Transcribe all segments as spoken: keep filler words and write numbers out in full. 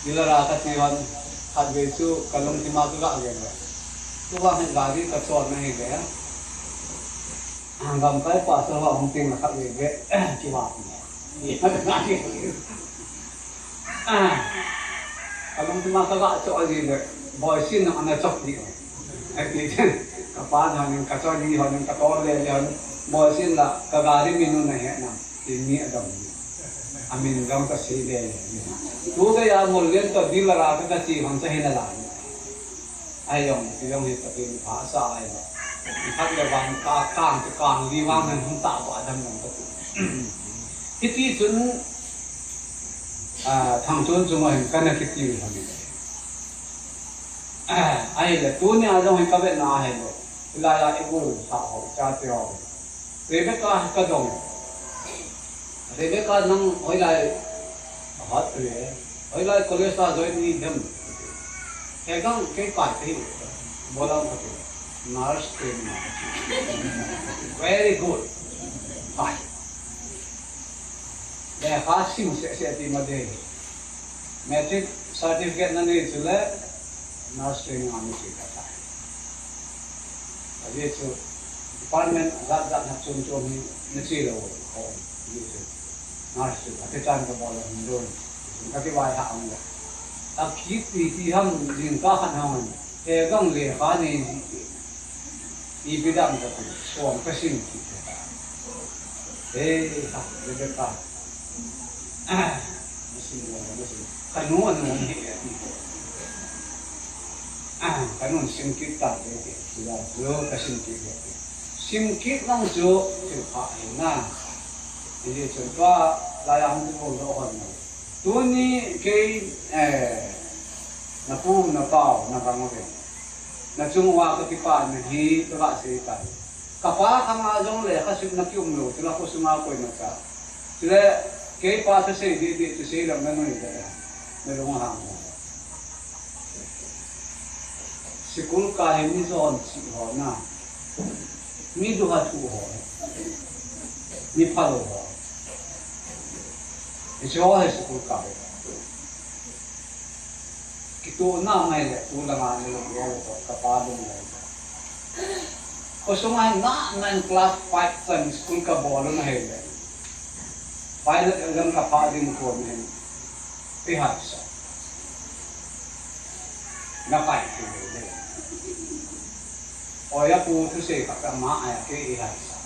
Dealer a kache hon, khatvei chu kalungthim a kagah ve le. Tuvang hin gari kachonna hile, gamkai pastor ho hung teng le khatvei ve, kiva. Kalungthim a kagah choh ji le, boisin na ana choh ji. Ati chen, kapa na ning, kacholi ho ning, katol le le hon, boisin la, kagari min u nahe nam. Tin mi adong. Amin jong kasei le. Tu geiya Mollen toh dealer a ka, kache hon cha hin ala. Ai jong, ti jong hi Pathen pha sa ai. Khat le vang ka kang, ti kang li vang nan hung ta ba dam jong ka tu. Hiti chun, ah, Thangchon chung a hin kana kiti hon. Ah, ahile, tunia jong hi ka vetna ahile. Hilai a i gol sa ho, chate ho. Rebecca ka dong. Rebecca nang hoilai a hat le. Hoilai college a join ni dem. He gang kei kai te. Bolang ka te. Nurse training. Very good. Hai. Lekha sim sese ti ma de. Matric certificate na nei chule nurse training a na che ta. Ajeh chu department jat jat na chom chom hi na che lou ho. Ajeh chu nurse chu ati chan ka bol lou hin don. Ka kivai ha ang le. A kiti ti ham jingkah khat ham. He gang lekha nei ji. Ipi dam ka ti, som ka sim kit. He, ha, Rebecca. Ah, na sim lo, na sim. Ka nu, a nu, he, he. Ah, ka nu sim kit ta, he, he. Sila, lo, ka sim kit, he, he. Sim kit nang chu, thil pha, he, na. Hijeh chun tua, lai a hung ti lo, lo, hon, lo. Tuni kei, eh, na pu, na pau, na gang uve. Na chung uva ka kipana hi ka ga sei tai. Ka pa khang a jong le kha sut na ki um lou, chule kho sunga koima cha. Chule kei pa thusei dih dih, thusei lam na nui le. Na lung hang. Sikul ka hi mi jon chi ho na. Mi duha thu ho. Mi phalo ho. Hiche ho hi sikul ka hi. Kitohna ngai le, tu langa ni lung lou ko, ka pa lung lou. Ko sunga na, na class five chan school ka bol u na hi le. Final exam ka pha ding ko ni. Pi hat sa. Na kai ki le. Oya pu thusei khat ama aya ke i hai sa.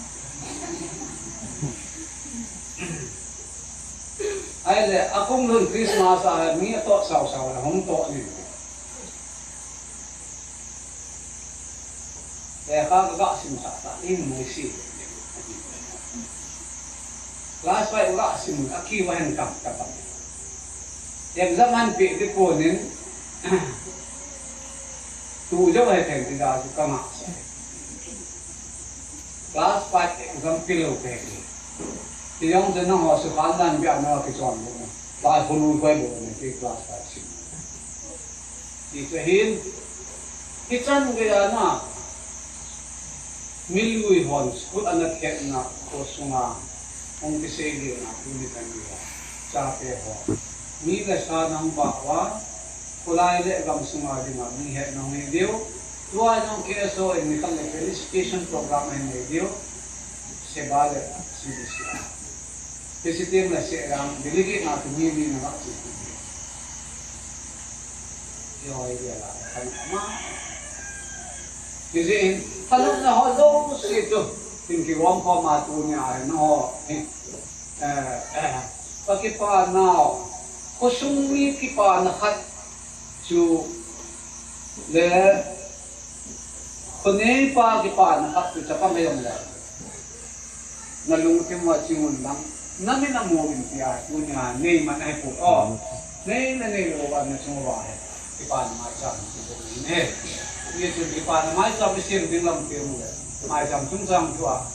Ahile, a kum lhun Christmas a mi atoh sau sau le hung toh ni. Lekha ka ga sim sa ta in mo si. Class five ga sim a ki va hen kam ta pa. Exam an pe ti ko nin. Tu jo he theng ti da tu ka ma sa. Class five exam pe lou pe. Ti jong chen nang ho su khan dan bia na ki chon lo. Class hulu hoi lo ne ki class five sim. Ti chu hin. Hichan geiya na. Milui hon school ana khetna kho sunga hung kisei lena tuni kan dia. Chate ho. Mi le sa nang ba wa, kholai le gam sunga dinga mi hetna hung hi diu. Tua jong K S O in ni kal le felicitation program hin nei diu. Seba le C D C a. President la se ram, delegate na tu mi ni na ma chi. Yo, idea la, kan ma. Kiji in, kan na ho lo si tu. Tin ki wam ko ma tu ni a no. Eh, eh. Pa kipana. Khosung mi kipana khat chu le Khonei pa kipana khat chu chapang hei um le. Na lungthim uva ching un lang. Na min a mu in tia, tunia, nei man ahi pu. Oh. Nei na nei lo uva na chung uva he. Kipana maicham, kipana maicham, isim ding lam ti mu le. Maicham chung chang chu a.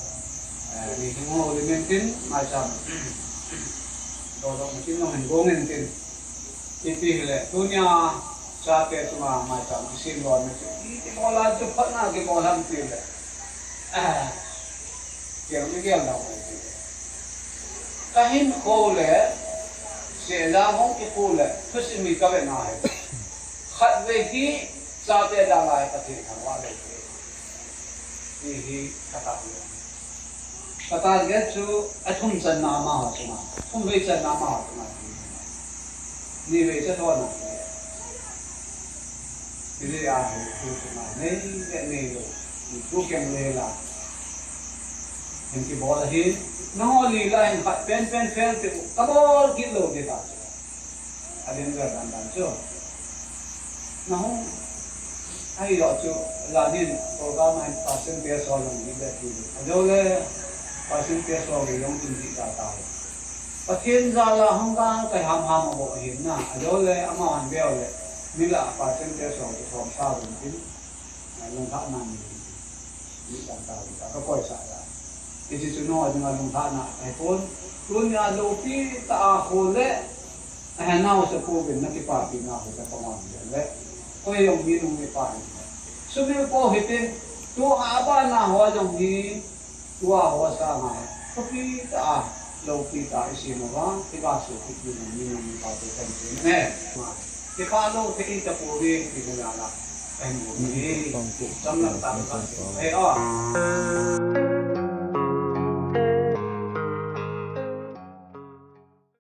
Eh, ni chung ho le men tin, maicham. Do do na tin no hen go ngen tin. Ipi hile, tunia chate chunga maicham kisim lona chu. Kibol a chu phatna kibol ham tile. Ah, kiang mi kiang dau mai tile. Ka hinkho le, Chena hung kipu le, thusim hi ka ve na he. Khat ve hi, chate dang a he ka thei thang wa le. Hi hi, ka ta le. Ka ta le chu, a thum chan na ma ha chu ma. Thum ve chan na ma ha chu ma. Ni ve chan ho na. Hi le a he, chu chu ma. Nei, nei, nei lo. Ni chu kem le la. Hin kibol ahi, nangho li la hin khat pen pen fel te u, kabol kit lou ding ta chu. Adin vel dan dan chu. Nahung, ahi lo chu, la din, program a hin percentage ho jong ding le ki. Ajou le, percentage ho ki jong ding ding ta ta. Pathen jal a hung ka kai ham ham a bou ahin na, ajou le, ama han beu le, mi la percentage ho ki thom sa ding tin. Lungthahna ni, ni tan ta, ta ka koi sa ta. Hiche chu nangho dinga lungthahna ahi pon. Tunia loupi tah a kho le, ahe naosa pouvin na kipapina ho ta ka man le. Koi jong mi nung mi pa ni. Sumil po hitin, tua bana ho jong hi, tua ho sanga, khopi tah a, loupi tah a i sem uva, i ga sopi kit ding mi nung mi pa te kan ti ne. Kipah lou thei tapouve, ti na la. Ahin bol ni. Cham lam tah ka ti. Hei, o.